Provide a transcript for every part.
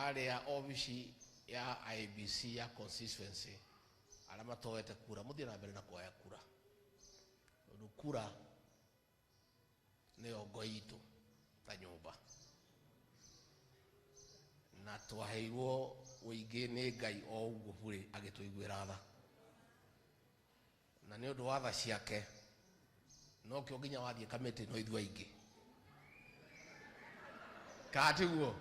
Harĩa obici ya IEBC ya constituency, arĩa matoete kura, mũthiĩ na mbere na kuoya kura, tondũ kura nĩyo ngo itũ ta nyũmba, na twaheirwo ũingĩ nĩ Ngai o ũguo burĩ agĩtũiguĩra tha, na nĩ ũndũ wa tha ciake nokĩo nginya wathiĩ kamĩtĩ no ithuĩ aingĩ, kana tiguo?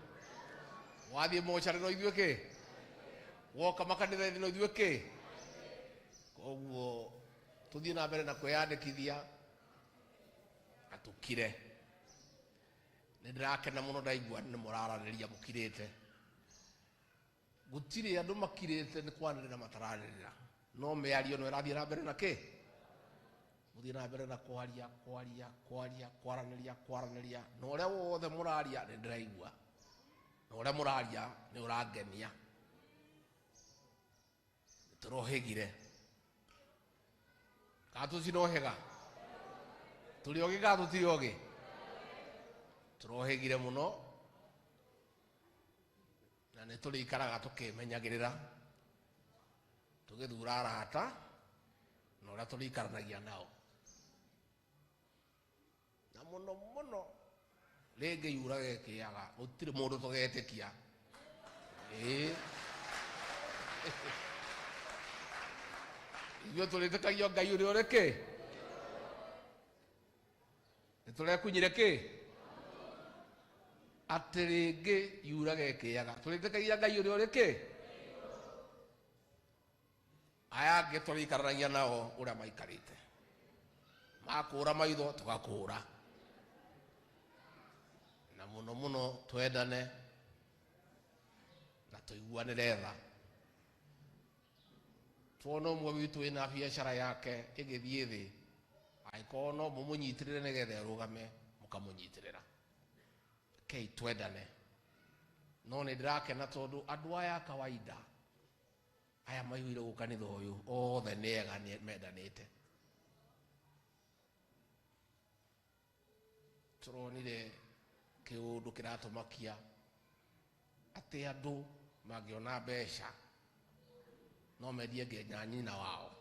Wathiĩ mocarĩ no ithuĩ kĩ, woka makanitha-inĩ no ithuĩ kĩ. Koguo tũthiĩ na mbere na kwĩyandĩkithia na tũkire. Nĩ ndĩrakena mũno ndaigua nĩ mũraranĩria mũkirĩte. Gũtirĩ andũ makirĩte nĩ kwanĩrĩra mataranĩrĩra, no mĩario no ĩrathiĩ na mbere na kĩ, mũthiĩ na mbere na kwaria, kwaria, kwaria, kwaranĩria, kwaranĩria, na ũrĩa wothe mũraria nĩ ndĩraigua, na ũrĩa mũraria nĩ ũrangenia. Tũrohĩgire kana tũtinohĩga? Tũrĩ ogĩ kana tũtirĩ ogĩ? Tũrohĩgire mũno, na nĩ tũrĩikaraga tũkĩmenyagĩrĩra tũgĩthura arata na ũrĩa tũrĩikaranagia nao, na mũno mũno rĩngĩ yurage ĩkĩaga gũtirĩ mũndũ tũgetĩkia. Ĩĩ, ithuĩ tũrĩtĩkagio Ngai ũrĩa ũrĩ kĩ, nĩ tũrekunyire kĩ atĩ rĩngĩ yurage ĩkĩaga, tũrĩtĩkagia Ngai ũrĩa ũrĩ kĩ. Aya angĩ tũrĩikaranagia nao ũrĩa maikarĩte, makũra maitho tũgakũra, na mũno mũno twendane na tũiguanĩre tha. Tuona ũmwe witũ wĩna biacara yake ĩgĩthiĩ thĩ, angĩkorwo no mũmũnyitĩrĩre nĩgetha ĩrũgame, mũkamũnyitĩrĩra. Rekei twendane. No nĩ ndĩrakena tondũ andũ aya a kawaida aya maihũire gũka kanitha ũyũ othe nĩ ega, nĩ mendanĩte. Tũronire kĩũndũ kĩratũmakia atĩ andũ mangĩona mbeca no mendie nginya nyina wao.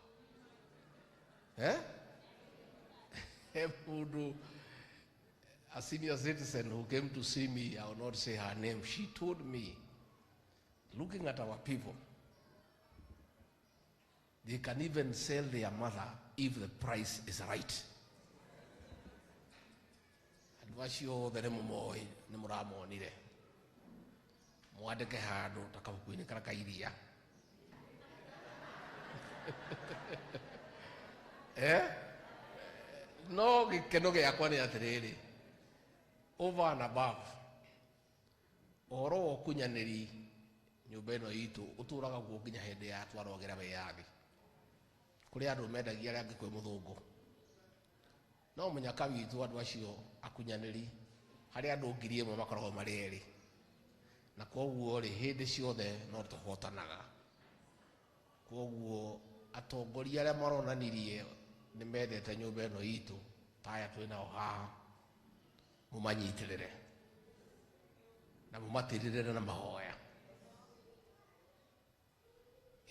Eh? He mũndũ, a senior citizen who came to see me, I will not say her name, she told me, looking at our people, they can even sell their mother if the price is right. Andũ acio othe nĩ mũmoĩ, nĩ mũramonire, mwandĩke handũ ta kabuku-inĩ karĩa ka iria. Eh? No gĩkeno gĩakwa nĩ atĩrĩrĩ, over and above ũhoro wa ũkunyanĩri, nyũmba ĩno itũ ũtũraga guo nginya hĩndĩ ya twarogera wĩyathi. Kũrĩ andũ mendagia arĩa angĩ kwĩ mũthũngũ, no mũnyaka witũ andũ acio akunyanĩri harĩ andũ 1,000 makoragwo marĩ erĩ, na koguo rĩ, hĩndĩ ciothe no tũhotanaga. Koguo atongoria arĩa maronanirie nĩ mendete nyũmba ĩno itũ, ta aya twĩ nao haha, mũmanyitĩrĩre na mũmatĩrĩrĩre na mahoya.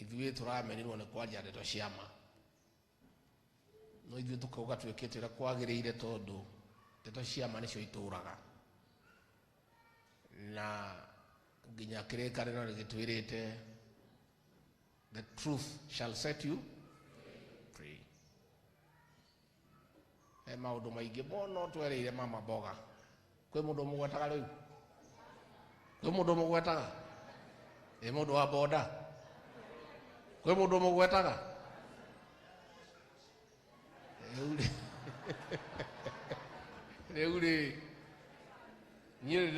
Ithuĩ tũramenirwo nĩ kwaria ndeto cia ma, no ithuĩ tũkauga twĩkĩte ũrĩa kwagĩrĩire, tondũ ndeto cia ma nĩcio itũraga, na nginya kĩrĩkanĩro nĩ gĩtwĩrĩte, "The truth shall set you free." He maũndũ maingĩ mũno twereire mama mboga. Kwĩ mũndũ ũmũgwetaga rĩu? Kwĩ mũndũ ũmũgwetaga? Ĩ mũndũ wa boda, kwĩ mũndũ ũmũgwetaga rĩu rĩ? Rĩu rĩ, niĩ nĩ